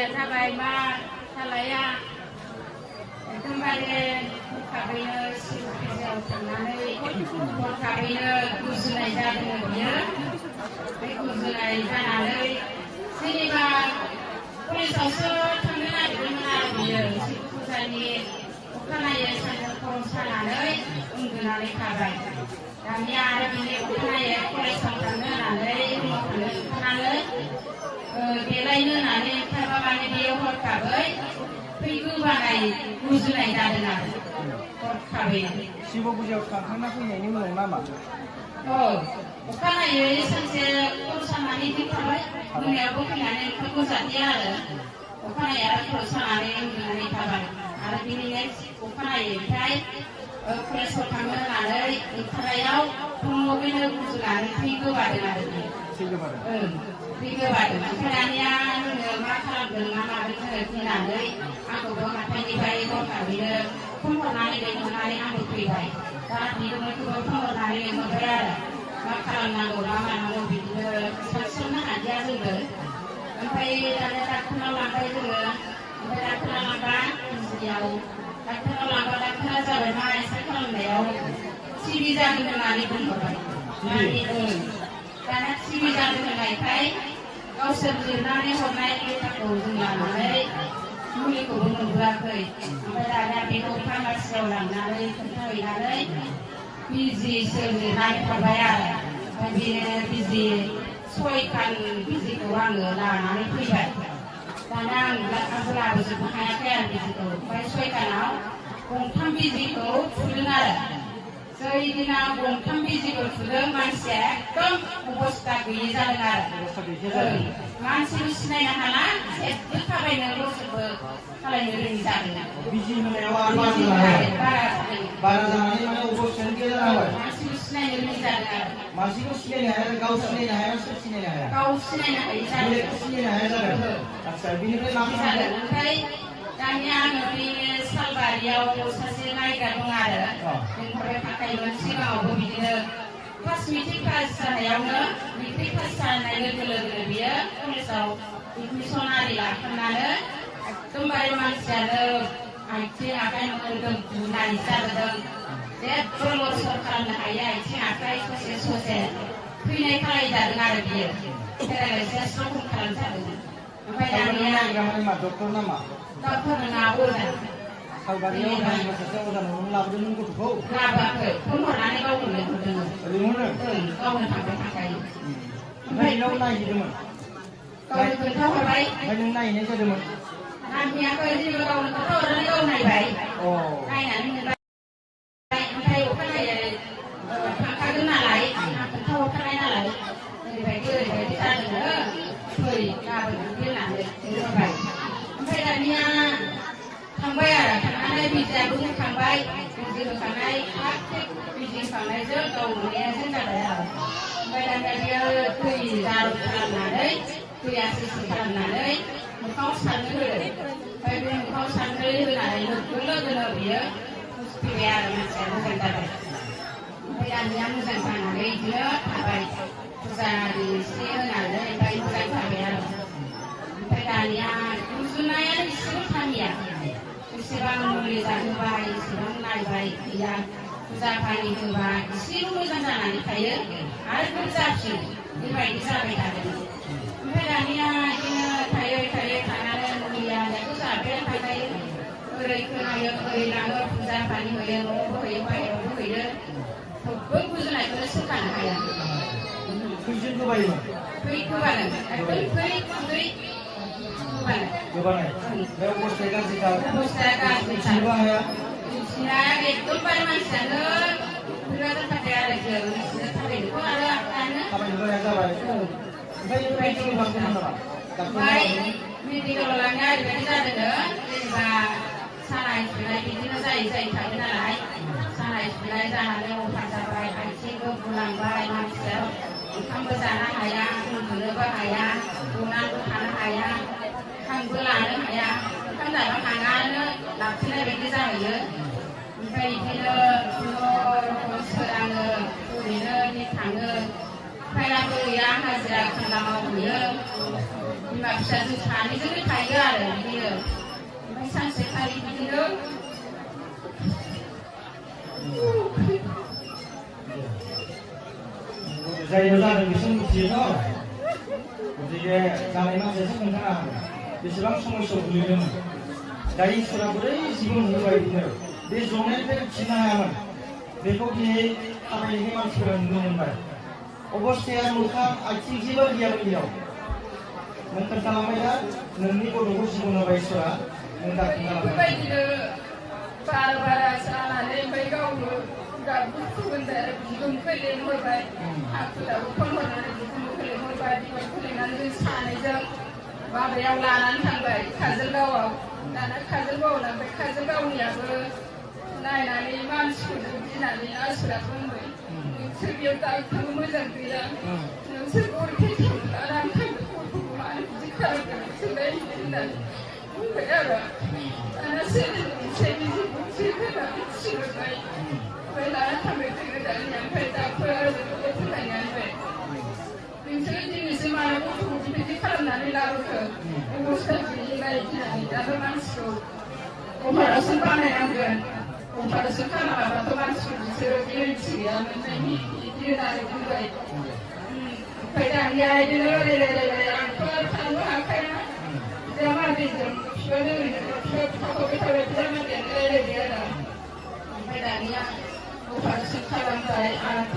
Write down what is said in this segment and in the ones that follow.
खामानिया जाबाय मा सालाया एकदमबारे हरखाबैनो सिगाङाव थांनानै हरखाबैनो गुजुनाय जादों बियो बे गुजुनाय जानानै जेनेबा कलेजावसो थांनो नागिरदोंमोन आरो बियो शिब फुजानि अखानायै सानजों खर' सानानै उन्दुनानै थाबाय दानिया आरो बिनि अखानायै कलेजाव थांनो होननानै रुमाव थांनो ओंखारनानै देलायनो होननानै ओंखारबा माने बेयो हरखाबै फैगोबानाय गुजुनाय जादों आरो हरखाबैनो शिब फुजायाव थांखांना फैनायनि उनाव नामा? औ अखानायै सानसे खर' सानानै फैखाबाय मोनायावबो फैनानै ओंखामखौ जादिया आरो अखानायै आरो खर' सानानै उन्दुनानै थाबाय आरो बिनि नेक्स्ट अखानायैनिफ्राय कलेजाव थांनो होननानै ओंखारनायाव फुङावनो गुजुनानै थैगोबादों आरो थैगोबादों ओमफ्राय दानिया जोङो मा खालामदों मा मादों जोङो गिनानै आंखौबो हाथाइनिफ्राय हरखाबैनो फन हरनानै लिंहरनानै आंबो फैबाय दा बिगुमैखौबो फन हरनानै लिंहरबाय आरो मा खालामनांगौ मा मानांगौ बिदिनो सानस्रांनो हादिया जोंबो ओमफ्राय दानिया डाक्टारनाव लांबाय जोङो ओमफ्राय डाक्टारनाव लांबा बिजियाव डाक्टारनाव लांबा डाक्टारा जाबाय मा एक्सरे खालामनायाव टिबि जादों होननानै बुंहरबाय दाना टिबि जादों होननायखाय गावसोर लिरनानै हरनाय लेखाखौ जों लानानै मुलिखौबो मोनबोआखै ओमफ्राय दानिया बेखौ फार्मासियाव लांनानै खोन्थाहैनानै बिजिसो लिरनानै हरबाय आरो ओमफ्राय बिदिनो बिजि 6 खान बिजिखौ आङो लानानै फैबाय दाना आंबो लाबोजोबनो हायाखै आरो बिजिखौ ओमफ्राय 6 खानाव गंथाम बिजिखौ थुदों आरो जै दिनाव गंथाम बिजिखौ थुदों मानसिया एकदम अबस्था गैयि जादों आरो मानसिखौ सिनायनो हाला जेबो थाबायनो दसेबो खालायनो रोङि जादों बिजि होनायाव बारा जानानै माने अबस्थायानो गैया जाबाय मानसिखौ सिनायनो रोङि जादों आरो मानसिखौ सिनायनो हाया गाव सिनायनो हाया सोर सिनायनो हाया गाव सिनायनो हायि जादों सिनायनो हाया जादों आच्छा बिनिफ्राय मा जादों ओमफ्राय दानिया आङो बे सालबारियाव सासे नायग्रा दं आरो लिंहरबाय थाखायोमोन सिगाङावबो बिदिनो क्लास मेट्रिक पास जानायावनो मेट्रिक पास जानाय लोगो लोगोनो बियो कलेजाव एडमिसन आरि लाखांनानै एकदमबारे मानसियानो आथिं आखाइ मोदोम बुनाय जाबोदों जेबो लर-सर खालामनो हायो आथिं आखाइ ससे ससे थैनाय खालायजादों आरो बियो पेरालाइसिस रखम खालामजादों ओमफ्राय दानिया डक्टर नामा डक्टर नङा अजा सालबारियाव सासे अजानाव लाबोदोंमोन गथ'खौ लाबोआखै फन हरनानै गावनो लिंहरदोंमोन गावनो थांबाय थाखायो ओमफ्राय नों नायहैदोंमोन गावनो खोन्थाहरबाय ओमफ्राय नों नायहैनाय जादोंमोन नायहैयाखै जेबो गावनो खोन्थाहरनानै गाव नायबाय नायनानै मोनबाय ओमफ्राय अखानायै थांखागोन नालाय आं खोन्थाहरखानाय नालाय ओरैबायदि जादोंनो फै गाबोन होननानै लिंहरबाय ओमफ्राय दानिया थांबाय आरो थांनानै बिजियाबो होखांबाय बिजि होखांनाय बिजि होखांनायजों गाव मोननायाजों जाबाय आरो ओमफ्राय दानिया बियो दै दारु खालामनानै दैया सिसि खालामनानै मोखाङाव सारनो होदों ओमफ्राय बे मोखाङाव सारनो होनानै लोगो लोगोनो बियो फैबाय आरो मानसिया मोजां जाबाय ओमफ्राय दानिया मोजां जानानै बिदिनो थाबाय फुजा आरि एसे होनानै ओमफ्राय मोजां जाबाय आरो ओमफ्राय दानिया गुजुनायानो एसेबो थामिया एसेबां मुलि जाहोबाय एसेबां नायबाय गैया फुजा पानि होबा एसेबो मोजां जानानै थायो आरो ग्रोब जाफिनो बेबायदि जाबाय थादों ओमफ्राय दानिया बिदिनो थायै थानानै मुलिया जाबायानो थाखायो ओरै खोनायो ओरै लाङो फुजा पानि होयो न'आवबो होयो बाहेरायावबो होयो थेवबो गुजुनायखौनो सोखानो हाया खैजोन गोबायोमोन गोबानो एकदम खुदै गोबानाय बे अबस्थाया गाज्रिथार अबस्थाया गाज्रिथार दिन्थिनाया एकदमबारे मानसियानो बोरैबा जाथारबाय आरो जों थाबायनोबो आरो थाबायनोबो हाया जाबाय ओमफ्राय मेडिकेल लांदोंमोन नामा ओमफ्राय मेडिकेलाव लांनाया ओरैबायदि जादों जेनेबा सानाय सुनाय बिदिनो जायै थायो नालाय सानाय सुनाय जानानै अफार जाबाय आथिंबो बुलांबाय मानसिया ओंखामबो जानो हाया उन्दुनोबो हाया जनानैबो थानो हाया हांबो लानो हाया ओंखाम जाबा हाङानो लाबथिनाय बायदि जाहैयो ओमफ्राय बिदिनो सोराङो ओरैनो थाङो उफायनाबो गैया हाजिरा खामला मावहैयो बिमा फिसाजो सानैजोंनो थायो आरो बिदिनो ओमफ्राय सानसेखालि बिदिनो जायगायाव जादों बिसोर मिथियोथ' गतिके जानाय मानसियासो खोन्थानो हागोन बेसेबां समस्यायाव गोलैदोंमोन दा इसोरा बोरै जिबन होबाय बिदिनो बे जनायनिफ्राय उथिनो हायामोन बेखौ दिनै थाबायनाय मानसिफोरा नुनो मोनबाय अबस्थाया मोखां आथिं जेबो गैयामोन बेयाव नों खोन्थालांबाय दा नोंनि गथ'खौ जिबन होबाय इसोरा नों दा खोन्थालांबाय बारा जानानै ओमफ्राय गावनो गाबखौ होनबाय आरो बिगुमखौ लेंहरबाय हाखुदाबो फन हरनानै बिगुमखौ लेंहरबाय बिगुमखौ लेंनानै जों सानैजों माबायाव लानानै थांबाय काजलगावआव दाना काजलगावआव लांबाय काजलगावनियाबो नायनानै मानसिखौ गिनानै आसुरा बुंबाय नोंसोर बेयाव डाक्टारबो मोजां गैया नोंसोर गरखेजों लानानै थांदों गथ'खौ मानो बिदि खालामदों नोंसोरलाय होननानै बुंबाय आरो दाना सोलोंसै बिजि होनानै थिनहरबाय ओमफ्राय लाना थांबाय जोङो दानिया ओमफ्राय डाक्टारा फोरमायनानै नोंसोर दिनैसो मानो गथ'खौ बिदि खालामनानै लाबोखो अबस्था गैयिलाय गिनानै दाबो मानसिखौ अपारेसन बानायनांगोन अपारेसन खालामाबाथ' मानसिखौ बिसोरो गेरेन्टि गैयामोन बिदि होननानै बुंबाय ओमफ्राय दानिया बिदिनो रायलाय आंथ' थांनो हाखाया बिजामादैजों बिफानो ओरैनो थाफाबाय थाबाय बिजामादैयानो रायलायबाय आरो ओमफ्राय दानिया अपारेसन खालामबाय आंथ'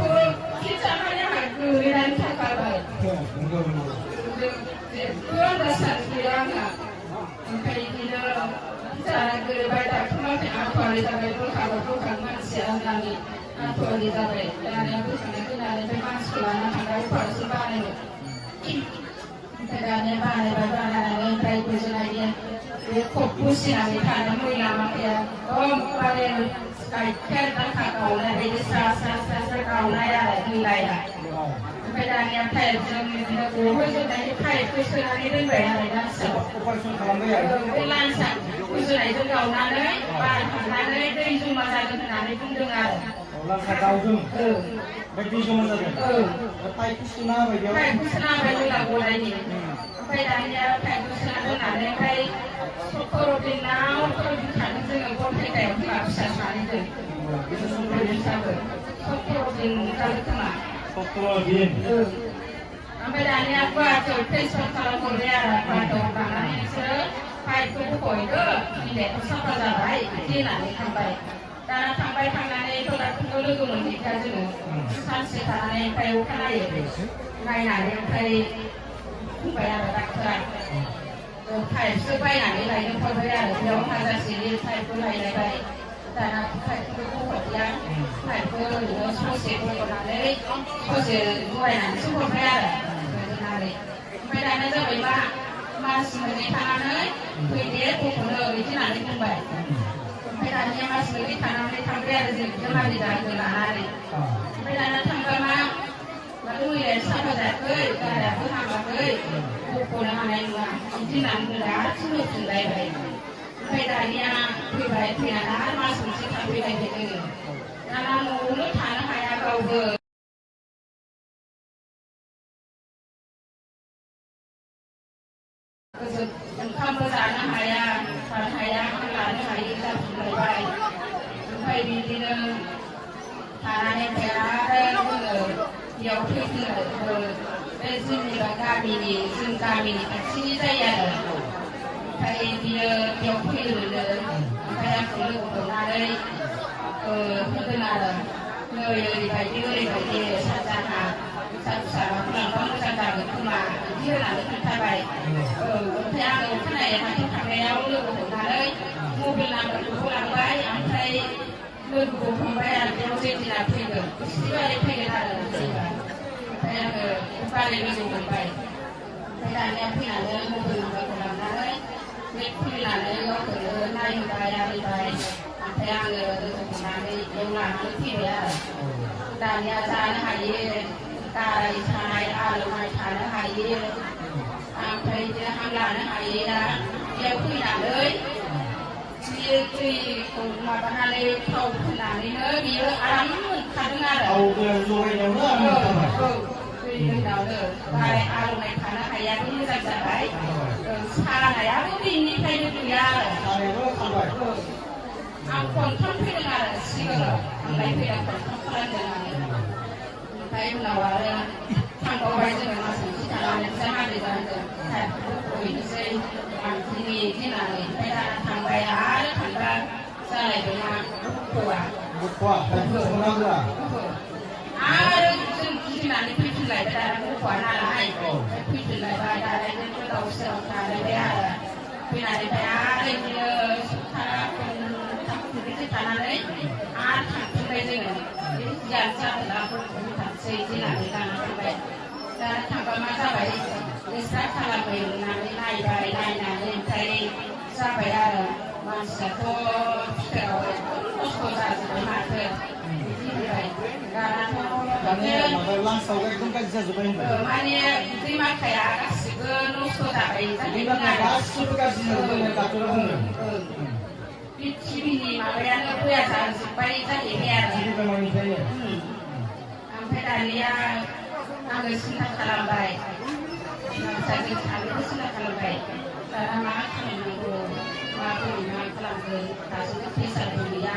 खिजानानै आंहा गोलैनानै थाखाबाय जेबो आन्दाज गैया आंहा ओमफ्राय बिदिनो जाना गोलैबाय डाक्टरनाव आथुवारि जाबाय बोखां मानसिया होननानै आथुवारि जाबाय दानिया बोखांनाय फैनानै ओमफ्राय मानसिखौ लाना थांबाय अपारेसन बानायनो ओमफ्राय दानिया बानायनानै ओमफ्राय गोजोननाय बे खब बुसिनानै थानो मैला माखाया एकदमबारे गाइखेर दाखा गावनाय बायदि स्रा गावनाय आरो दैलाया ओमफ्राय दानिया पाइपजों बिदिनो गहोजोबनानै पाइपखौ सोनानै दोनबाय आरो लान्साव अपारेसन खालामबाय आरो बे लान्सा गुजुनायजों गावनानै बार थांनानै दै जमा जागोन होननानै बुंदों आरो लान्सा गावदों ओमफ्राय दै जमा जादों पाइपखौ सोना होबाय बेयाव पाइपखौ सोना होबाय मैला गनायनि ओमफ्राय दानिया पाइपखौ सोना दोननानै ओमफ्राय सर'दिन थादों जोङो गथायगायाव बिमा फिसा सानैजों सर'दिन जादों खोमा ओमफ्राय दानिया गुवाहाटियाव ट्रेन्सफार खालामहरबाय आरो गुवाहाटियाव लानानै नोंसोरो पाइपखौ बख'हैदो बिलाइखौ साफा जाबाय बिदि होननानै थांबाय दाना थांबाय थांनानै डाक्टरखौ लोगो मोनहैखा जोङो सानसे थानानै ओमफ्राय अखानायै नायनानै ओमफ्राय बुंबाय आरो डाक्टरा पाइपसो बायनानै लायनो हरबाय आरो बेयाव हाजारसेनि पाइपखौ लायलायबाय दाना पाइपखौ बख'दिया पाइपखौ ओरैनो ससे बख'नानै ससे जरायनानैसो हरबाय आरो होनानै ओमफ्राय दाना जाबाय मा मास मोननै थानानै फैदे बख'नो बिदि होननानै बुंबाय ओमफ्राय दानिया मास मोननै थानानै थांबाय आरो जों बिजामादै दाखौ लानानै ओमफ्राय दाना थांबा मा मैलाया साफा जायाखै गारायाबो हामाखै बख'नो हानाय नङा बिदि होननानै गासिबो होफिनलायबाय ओमफ्राय दानिया फैबाय फैनानै आरो मास मोनसे थाफैलायबाय जोङो दाना न'आवनो थानो हाया गावबो ओंखामबो जानो हाया थानो हाया हां लानो हायि जाफिनलायबाय ओमफ्राय बिदिनो थानानै ओमफ्राय आरो जोङो बेयाव फैफिनो बे जोंनिबा जों गामिनि खाथिनि जायो आरो ओमफ्राय बियो बेयाव फैनो मोनो ओमफ्राय आंखौ लोगो मोननानै होदों आरो नै ओरैबायदि सानजाहा फिसाखौ लांबा मोजां जागोन खोमा बिदि होनानै खोन्थाबाय ओमफ्राय आङो अखानायै हाथाय थांनायाव लोगो हमनानै मबाइल नाम्बारखौबो लांबाय ओमफ्राय लोगोखौ हमबाय आरो बेयाव जेदिना फैगोन बिस्थिबारै फैगोन आरो ओमफ्राय आङो बारै लोगो मोनबाय ओमफ्राय दानिया फैनानै मबाइल नाम्बारखौ लांनानै नेट खुलिनानै गावखौनो नायबाय आरिबाय ओमफ्राय आङो लोगो हमनानै बेयाव लानानै फैबाय आरो दानिया जानो हायो गाराय सानाय आलौनाय थानो हायो ओमफ्राय बिदिनो हां लानो हायो दा बेयाव फैनानै बियो दैखौ माबानानै थाव फुननानैनो बियो आराम मोनखादों आरो दै लोंनायावनो गाराय आलौनाय थानो हायाबो मोजां जाबाय सानायाबो बेनिफ्रायनो गैया आरो सानायाबो खारबाय आं खनथाम फैदों आरो सिगाङाव थांलाय फैलाय खनथाम खालामदों आरो ओमफ्राय उनाव आरो थांबावबाय जोङो मास मोनसे थानानै जाहाथे जादों फैनोसै आं दिनै दिनानै ओमफ्राय दा थांबाय आरो थांबा जालायबाय ना गथ'आ संनांगौआ आरो जों गिदिंनानै फैफिनलायबाय दाना गथ'आ नालाय फैफिनलायबाय दाना गोदाव सोराव थालायबाय आरो फैनानैफ्राय आरो बिदिनो सप्तासे थानानै आरो थांफिनबाय जोङो गियान जाहोना गथ'नि थांसै दिनानै दाना फैबाय दाना थांबा मा जाबाय एक्सट्रा खालामबाय होननानै नायबाय नायनानै ओमफ्राय जाबाय आरो मानसियाथ' फिथाइयाव खस्थ' जाजोब्बाय माथो बिदि होनबाय दानाथ' लांसाव एकदम गाज्रि जाजोब्बाय माने दैमाखाया गासिबो नस्थ' जाबाय गासिबो गाज्रि जाजोब्बाय डाक्टरा बुङो टिभिनि माबायानो बया जाजोब्बाय जाहैबाय आरो ओमफ्राय दानिया आङो सिन्था खालामबाय फिसाजों सानैबो सिन्था खालामबाय दाना मा खालामनांगौ माबोरै मा खालामगोन दासिमबो फैसाबो गैया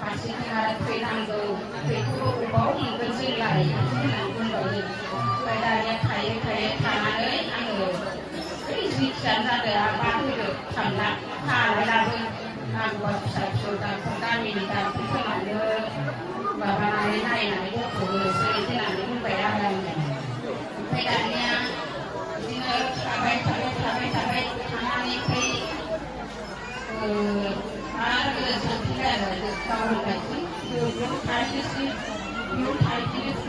फारसेथिं आरो थैनांगौ थैखौबो बबाव मोनगोन जोंलाय होननानै बुंबाय ओमफ्राय दानिया थायै थायै थानानै आङो बै जिखियानो जादों मा होदो थांना थालायलाबो नांगौबा फिसा फिसौ डाक्टर गामिनि डाक्टरफोरनावनो माबानानै नायनानै गथ'नोसै होननानै बुंबाय आरो आङो ओमफ्राय दानिया बिदिनो थाबाय थानानै ओमफ्राय आरो सानफिनबाय आरो गावनिफ्राय बेयाव थाहैनोसै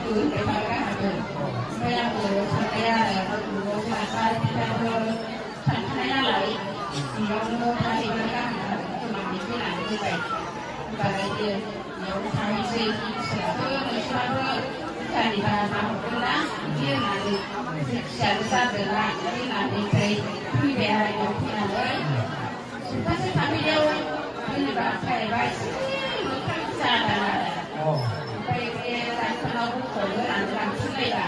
होनबाय थाबाय आरो ओमफ्राय आंबो सानबाय आरो न'आव फिसाफ्राबो सानखानाय नालाय बेयावनो थाहैबाय गाहाम होननानै फैनानै होबाय होनबालाय बेयाव थाहैसै फिसाफोर नोंस्राबो जानिबा मा हरगोन ना बिदि होननानै फिसायाबो जादोंना होननानै ओमफ्राय फैबाय आरो बेयाव फैनानै सप्तासे थाफैनायाव जेनेबा थाहैबा एसे मोखां जादों आरो ओमफ्राय बे डाक्टरनाव गथ'नो होननानै लांफिनलायबा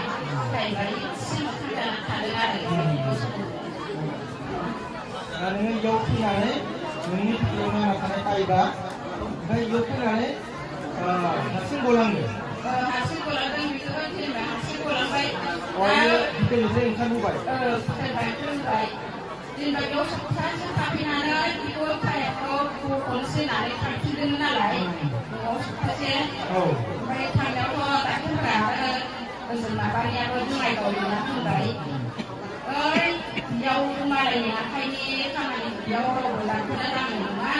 थाहैबा एसे मोखां जाना थादों आरो नोङो बेयाव फैनानै नोंनि फिसायाव नांना थानाय थायोबा ओमफ्राय बेयाव फैनानै हारसिं गलाङो हारसिं गलांदों बेखौबो जेनेबा हारसिं गलांबाय बिनिफ्राय ओंखारबोबाय फैबाय जेनेबा बेयाव सप्तासे थाफैनानै बेखौ थायाखौ गथ'नोसै होननानै थांफिनदोंमोन नालाय न'आव सप्तासे ओमफ्राय थांनायावथ' डाक्टरफोरा आरो ओजों माबानियाबो बङाइगावनिया होनबाय बेयाव मालायनि आखाइनि खामानि बेयाव रावबो डाक्टरा दांनो नङा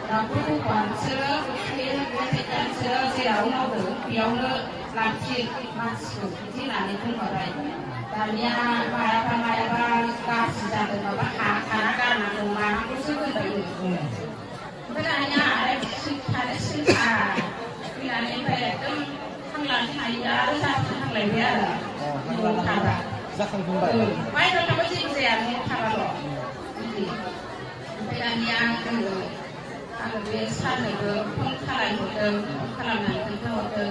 रावबो गथ'आ नोंसोरो जेराव मावदों बेयावनो लांफिन मानसिखौ बिदि होननानै बुंहरबाय दानिया मायाबा गाज्रि जादों माबा खाना गारनांगौ मानांगौसो होनबाय ओमफ्राय दानिया आरो थानो सिन्था फैनानै ओमफ्राय एकदम थांलानो हायो आरो जाफिनहांलायबाय आरो न'आव थाबा जाखांफिनबाय बायह्रायाव थाबा जेबो जाया न'आव थाबाल' बिदि ओमफ्राय दानिया आङो बे सारनोबो फन खालामहरदों फन खालामनानै खोन्थाहरदों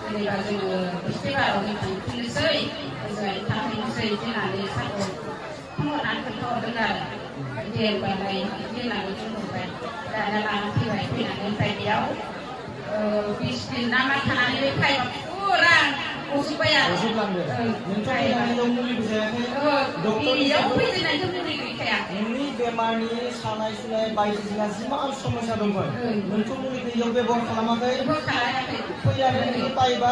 जेनेबा जोङो बिस्थिबाराव जों थांफिननोसै ओजोंहाय थांफिननोसै होननानै सारखौ फन हरनानै खोन्थाहरदों आरो दे होनबालाय बिदि होननानै बुंहरबाय दाना लानानै फैबाय फैनानै ओमफ्राय बेयाव 20 दिन ना मा थानानै फाइबा फुरा गजोब्बाय आरो नोंनि बेमारनि सानाय सुनाय बायदिसिना जिमान समस्या दंमोन नोंथ' मुलिखौ इयाव बेबहार खालामाखै फैनानै नोङो बायबा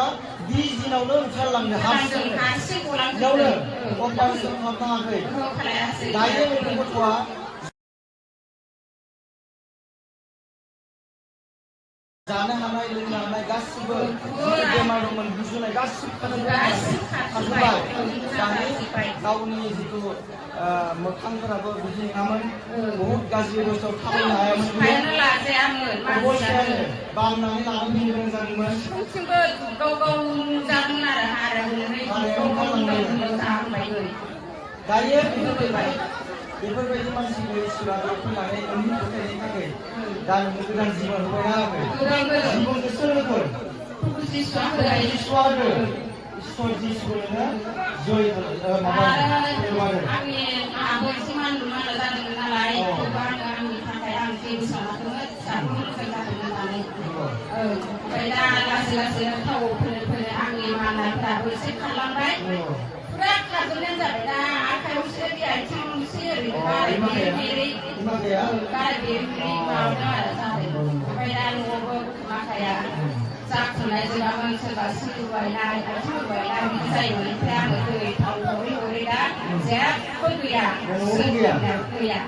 20 दिनावनो ओंखारलांनो हारसिंयावनो अपारेसन खालामनाङाखै दायो नोंनि गथ'आ जानो हानाय लोंनो हानाय गासिबो बेमार दंमोन गुजुनाय गासिबो खारजोब्बाय गावनि जिथु मोखांफोराबो बिदि नङामोन बहुद गाज्रि अबस्थायाव थाबायनो हायामोन अबस्थायानो बामनानै लानानै फैनो गोनां जादोंमोन दायो बेफोरबायदि मानसिखौ इसोरा फैनानै नोंनि फोथायनायनि थाखाय दा नोंनो गोदान जिबन होबाय ना होआखै जिबनखौ सोर होगोन इसोरा होदों इसोर जिसुखौनो जय माबा आरो आंनि आंहाबो एसे मान जादोंमोन नालाय थेवबो आङो आंनि थाखाय आं जेबो सानाखैमोन फिसाखौ मोजां जादोंमोन होननानै ओमफ्राय दा लासै लासै थाव फोनो आंनि माननायफ्राबो एसे खारलांबाय फुरा खारजोबनायानो जाबाय दा आखायावसो बे आथिङावसो ओरैनो गाराय बेरै माबादों आरो जादों ओमफ्राय दा न'आवबो माखाया जाखुनाय जोबामोन सोरबा सिं रुबायनाय आथिं रुबायनाय बिदि जायोमोन ओमफ्राय आङो दै थाव हरै हरै दा जेबो गैया गैया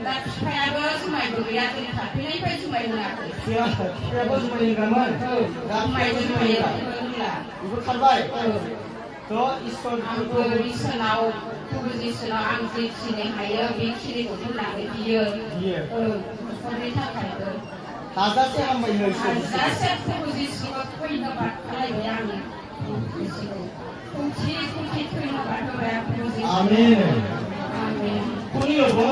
दा बिफायाबो जुमायबो गैया जों थाफैनायनिफ्राय जुमाय लोङाखै बिफायाबो जुमाय लोंग्रामोन जुमाय लोंला बेबो खारबाय थ' आंबो इसोरनाव प्रभु जिसुनाव आं जेखिनि हायो बेखिनिखौ होनानै बियो न'खरनि थाखायबो हाजासे हामबाय हाजासे प्रभु जिसुखौ धन्यबाद खालामबाय आङो खौथि खौथि धन्यबाद होबाय आं प्रभु जिसुखौ आमेन आमेन खुनियावबो